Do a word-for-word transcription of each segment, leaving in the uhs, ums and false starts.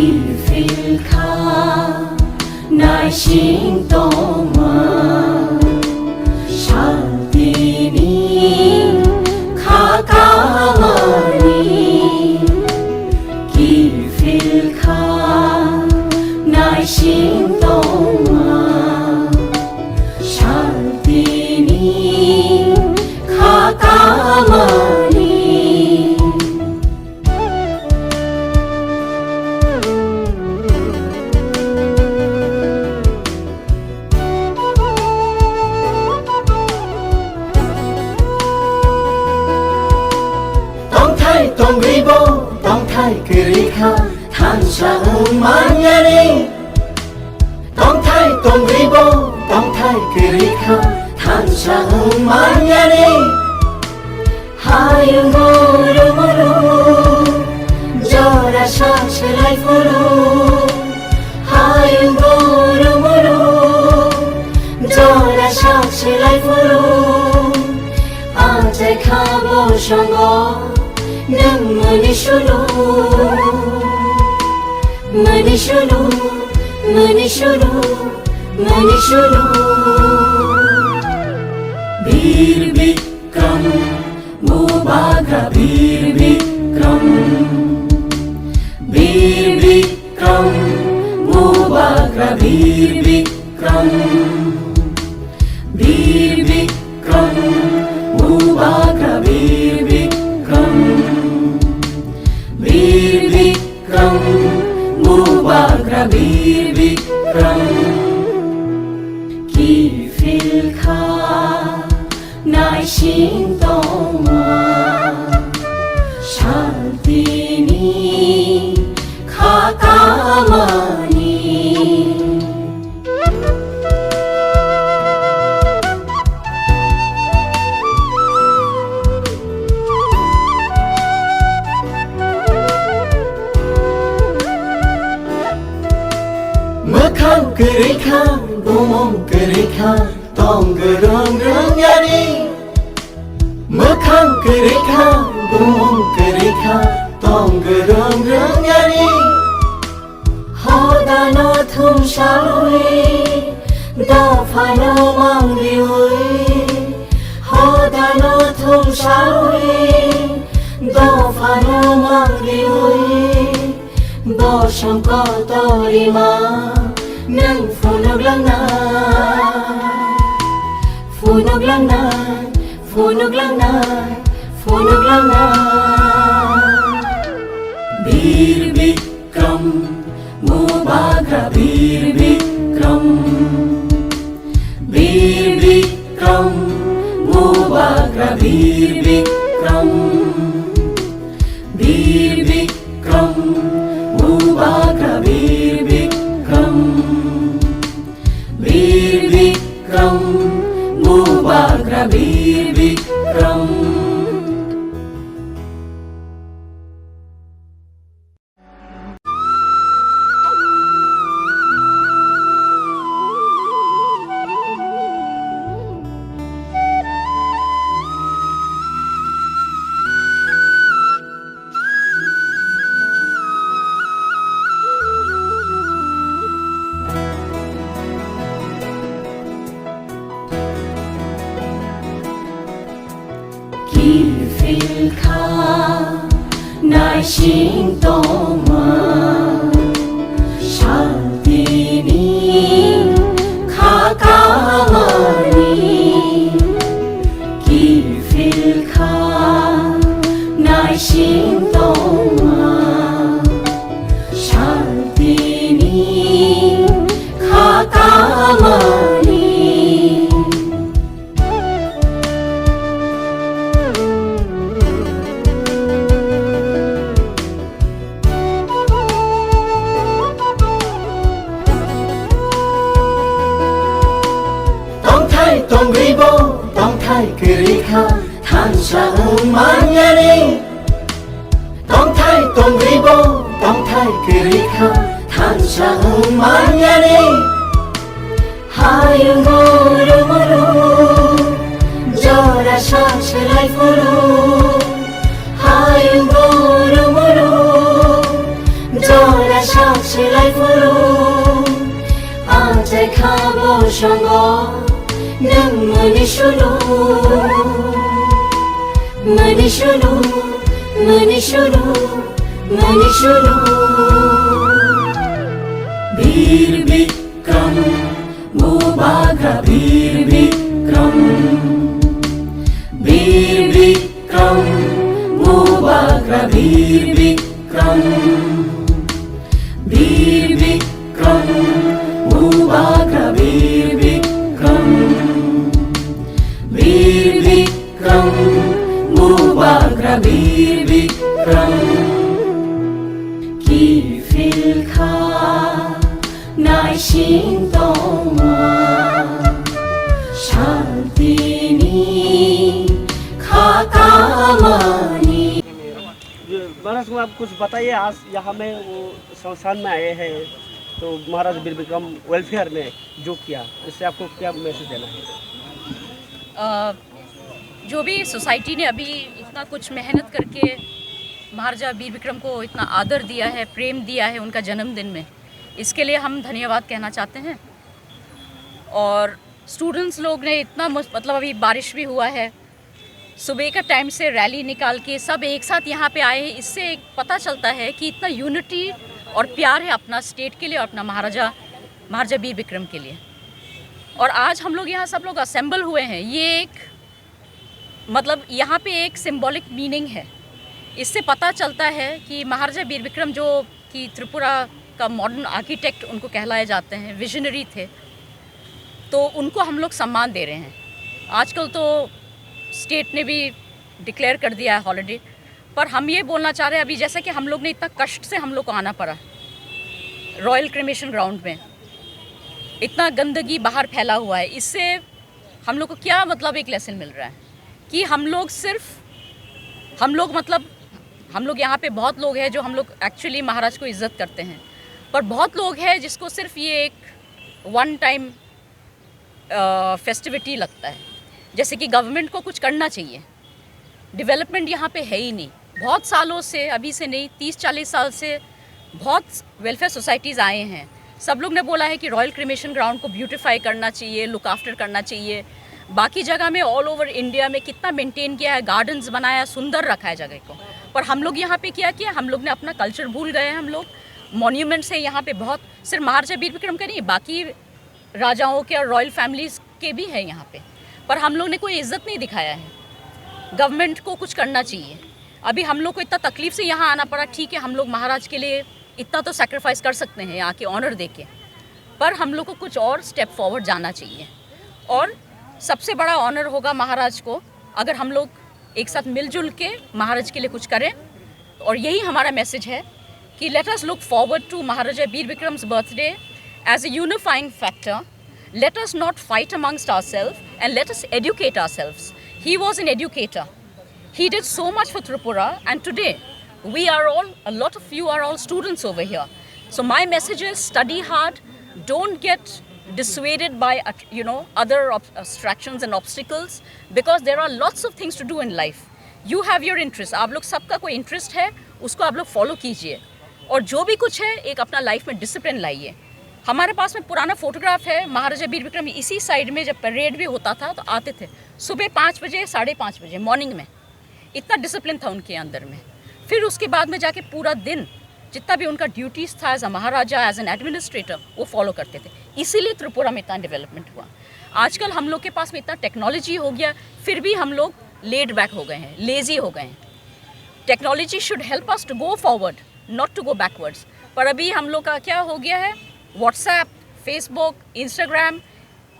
Kiphil kha naising tongma, santini kha kamani. Kiphil kha naising tongma, santini kha kamani. Tongthai tongribo, tongthai kwrwi kha, thansa wng manyani. Tongthai tongribo, tongthai kwrwi kha, thansa wng manyani. Hayung guru muru, jora sak selai phuru. Hayung guru muru, jora sak selai phuru. Achai kha bosongo, nwng mani sulu. Mani sulu, mani sulu, mani sulu. Bir Bikram, Bubagra Bir Bikram. Bir Bikram, Bubagra Bir Bikram. Bir Bikram, Bubagra Bir Bikram. Bir Bikram, Bubagra Bir Bikram. Kiphil kha naising tongma, santini kha kamani. Mwkhang kwrwi kha, bumung kwrwi kha, tong gwrwng rwng yani. Mwkhang kwrwi kha, bumung kwrwi kha, tong gwrwng rwng yani. Hodano thumsawi, dophano mangriwi. Hodano thumsawi, dophano mangriwi. Bosong kotorima, nwng phunuklangnai, phunuklangnai, phunuklangnai, phunuklangnai. Bir Bikram, Bubagra Bir Bikram. Bir Bikram, Bubagra Bir Bikram. Bir Bikram, Bubagra Bir Bikram. Bir Bikram, Bubagra Bir Bikram. Kiphil kha naising tongma, santini kha kamani. Kiphil kha naising tongma, santini kha kamani. Tongthai tongribo, tongthai kwrwi kha, thansa wng manyani. Tongthai tongribo, tongthai kwrwi kha, thansa wng manyani. Hayung guru muru, jora sak selai phuru. Hayung guru muru, jora sak Songo nwng mani sulu, mani sulu, mani sulu, mani sulu. Bir Bikram, Bubagra Bir Bikram, Bir Bikram, Bubagra Bir Bikram. Bir Bikram, Bubagra Bir Bikram. Bir Bikram, Bubagra Bir Bikram. Kiphil kha naising tongma, shantini kha kamani. ये महाराज को आप कुछ बताइए, आज यहाँ में वो संस्थान में आए हैं, तो महाराज बीर विक्रम वेलफेयर में जो किया, इससे आपको क्या मैसेज देना है? अ, जो भी सोसाइटी ने अभी इतना कुछ मेहनत करके महाराजा बीर विक्रम को इतना आदर दिया है, प्रेम दिया है उनका जन्मदिन में, इसके लिए हम धन्यवाद कहना चाहते हैं। और स्टूडेंट्स लोग ने इतना मुस-, मतलब, अभी बारिश भी हुआ है, सुबह का टाइम से रैली निकाल के सब एक साथ यहाँ पे आए हैं। इससे एक पता चलता है कि इतना यूनिटी और प्यार है अपना स्टेट के लिए और अपना महाराजा, महाराजा बीर विक्रम के लिए। और आज हम लोग यहाँ सब लोग असेंबल हुए हैं, ये एक, मतलब, यहाँ पे एक सिंबॉलिक मीनिंग है। इससे पता चलता है कि महाराजा बीर विक्रम, जो कि त्रिपुरा का मॉडर्न आर्किटेक्ट उनको कहलाए जाते हैं, विजनरी थे, तो उनको हम लोग सम्मान दे रहे हैं। आजकल तो स्टेट ने भी डिक्लेयर कर दिया है हॉलिडे, पर हम ये बोलना चाह रहे हैं, अभी जैसा कि हम लोग ने इतना कष्ट से हम लोग को आना पड़ा रॉयल क्रिमेशन ग्राउंड में, इतना गंदगी बाहर फैला हुआ है, इससे हम लोग को क्या, मतलब, एक लेसन मिल रहा है कि हम लोग सिर्फ, हम लोग, मतलब, हम लोग यहाँ पे बहुत लोग हैं जो हम लोग एक्चुअली महाराज को इज्जत करते हैं, पर बहुत लोग हैं जिसको सिर्फ ये एक वन टाइम फेस्टिविटी लगता है। जैसे कि गवर्नमेंट को कुछ करना चाहिए, डेवलपमेंट यहाँ पे है ही नहीं। बहुत सालों से, अभी से नहीं, तीस चालीस साल से बहुत वेलफेयर सोसाइटीज़ आए हैं। सब लोग ने बोला है कि रॉयल क्रिमेशन ग्राउंड को ब्यूटीफाई करना चाहिए, लुक आफ्टर करना चाहिए। बाकी जगह में, ऑल ओवर इंडिया में कितना मेंटेन किया है, गार्डन्स बनाया, सुंदर रखा है जगह को। पर हम लोग यहाँ पे क्या किया, हम लोग ने अपना कल्चर भूल गए हैं। हम लोग मॉन्यूमेंट्स है यहाँ पे बहुत, सिर्फ महाराजा बीर विक्रम के नहीं, बाकी राजाओं के और रॉयल फैमिलीज के भी है यहाँ पे, पर हम लोग ने कोई इज्जत नहीं दिखाया है। गवर्नमेंट को कुछ करना चाहिए। अभी हम लोग को इतना तकलीफ से यहाँ आना पड़ा, ठीक है, हम लोग महाराज के लिए इतना तो सेक्रीफाइस कर सकते हैं यहाँ के ऑनर दे के, पर हम लोग को कुछ और स्टेप फॉरवर्ड जाना चाहिए। और सबसे बड़ा ऑनर होगा महाराज को, अगर हम लोग एक साथ मिलजुल के महाराज के लिए कुछ करें। और यही हमारा मैसेज है कि let us look forward to Maharaja Bir Bikram's birthday as a unifying factor. Let us not fight amongst ourselves and let us educate ourselves. He was an educator. He did so much for Tripura, and today we are all, a lot of you are all students over here. So my message is, study hard, don't get dissuaded by, uh, you know, other ob- obstructions and obstacles, because there are lots of things to do in life. You have your interest, आप लोग सबका कोई इंटरेस्ट है, उसको आप लोग फॉलो कीजिए। और जो भी कुछ है, एक अपना लाइफ में डिसिप्लिन लाइए। हमारे पास में पुराना फोटोग्राफ है, महाराजा बीर विक्रम इसी साइड में जब परेड भी होता था तो आते थे सुबह पाँच बजे, साढ़े पाँच बजे मॉर्निंग में। इतना डिसिप्लिन था उनके अंदर में। फिर उसके बाद में जाके पूरा दिन जितना भी उनका ड्यूटीज था as a maharaja, as an administrator, वो फॉलो करते थे, इसीलिए त्रिपुरा में इतना डेवलपमेंट हुआ। आजकल हम लोग के पास में इतना टेक्नोलॉजी हो गया, फिर भी हम लोग लेड बैक हो गए हैं, लेजी हो गए हैं। Technology should help us to go forward, not to go backwards. पर अभी हम लोग का क्या हो गया है, व्हाट्सएप, फेसबुक, इंस्टाग्राम,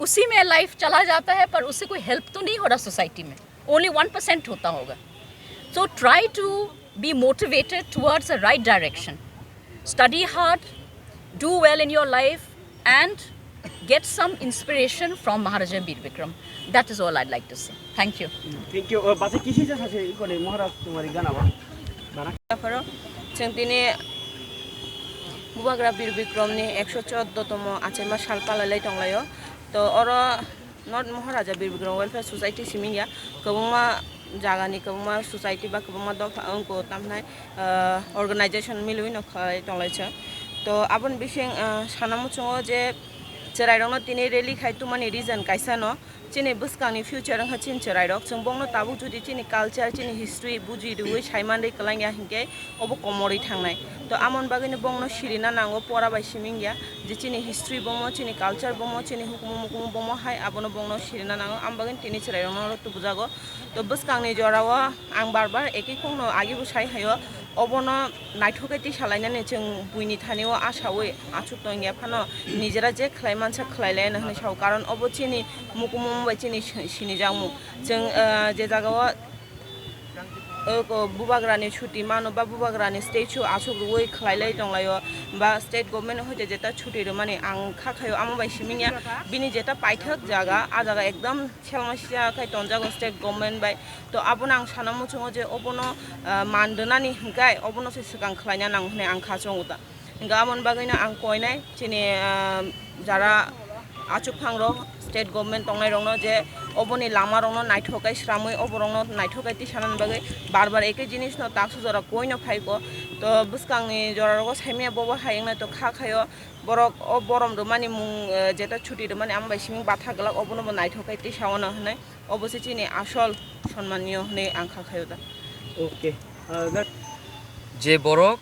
उसी में लाइफ चला जाता है, पर उससे कोई हेल्प तो नहीं हो रहा सोसाइटी में, ओनली वन परसेंट होता होगा। So try to be motivated towards the right direction. Study hard, do well in your life, and get some inspiration from Maharaja Bir Bikram. That is all I'd like to say. Thank you. Thank you. Uh, basa kisi jasa se ikone Maharaj tumari gana ba. Bara. Apharo chwng tini Bubagra Bir Bikram ni ekso chordo tomo achaima sal palalai tonglaio. To oro not Maharaja Bir Bikram Welfare Society simi ya, kwbangma jagani kwbangma society ba kwbangma dopha wngkho tamhinai, ah, organization milwi no khlai tonglaisa. To aboni bising, ah, sana muchungo je Chwrairokno tini rally khai tumani reason kaisa no, chini bwskangni future wngkha chini chwrairok. Chwng bongno tabuk jodi chini culture, chini history buji rwui saimanri kwlangya hinkhe obo komorwi thangnai. To amoni bagwino bongno sirina nango, pora bai simingya je chini history bomo, chini culture bomo, chini hukumu mukumu bomo hai abono bongno sirina nango. Am bagwino tini chwrairokno oro tubujago. To bwskangni jorao ang bar bar ekhi kokno agibo sai haio, obono naithok khe tisa lainani chwng buini thani o asaui achuk tongya phano nijera je khlai mansa khlai laina hwnwi sao, karon obo chini mukumu bai chini si-, sinijakmung. Chwng, ah, je jagao, o, ko, bubagrani chuti mano ba bubagrani statue achuk rwui khlai lai tonglaio ba state government hoite jeta chuti rwmani ang kha khaio, amo bai simingya bini jeta paithak jaga, a jaga ekdom selma sija khai tonjago state government bai. To abono ang sana muchungo je obono, ah, man rwnani hinkai obono se swkang khlaina nango hwnwi ang kha chongo ta. Hinga aboni bagwino ang koinai chini, ah, jara achukphangrok state government tongnairokno je oboni lamarokno naithok khe sramwi oborokno naithok khe tisanani bagwi bar bar ekhe jinisno taksa jora koino phaiko. To bwskangni jorarogo saimanya bobo hai wngnai to kha khaio borok o borom rwmani mung, eh, jeta chuti rwmani amo bai simi batha glak obono bo naithok khe tisaono hwnwi obo se chini asol sonmaniyo hwnwi ang kha khaio da. Okay. Ah, that- Je borok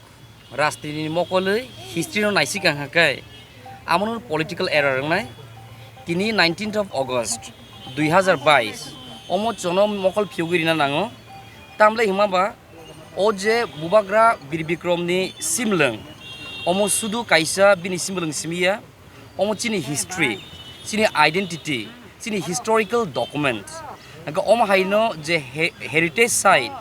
rajnitini mokolwi history no naisik ang khe, amono political error wngnai. Tini nineteenth of August dui hazar bais omo chono mokol phiyogwi rina nango. Tamle hima ba o je bubagra Bir Bikrom ni simlwng, omo sudu kaisa bini simlwng simi ya. Omo chini history, chini identity, chini historical document. Hingke omo haino je he-, heritage site,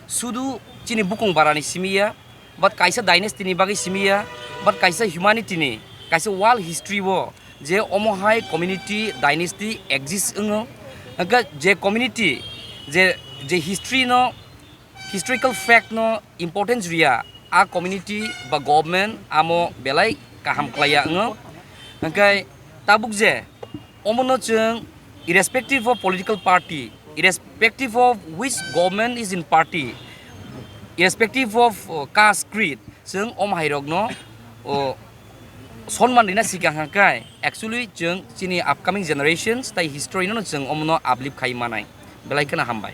sudu chini bukung barani simi ya, but kaisa dynasty ni bagwi simi ya, but kaisa humanity ni, kaisa world history o je omo hai community dynasty exist wngo. Hingke je community, je, je history no historical fact no importance riya, a community ba government amo belai kaham khlaiya wngo. Hingke tabuk je omono chwng irrespective of political party, irrespective of which government is in party, irrespective of, uh, caste, creed, chwng omo hairokno, uh, sonman rina sikang hingke actually chwng chini upcoming generations tai history no chwng omono uplift khai manai. Belai kheno hambai.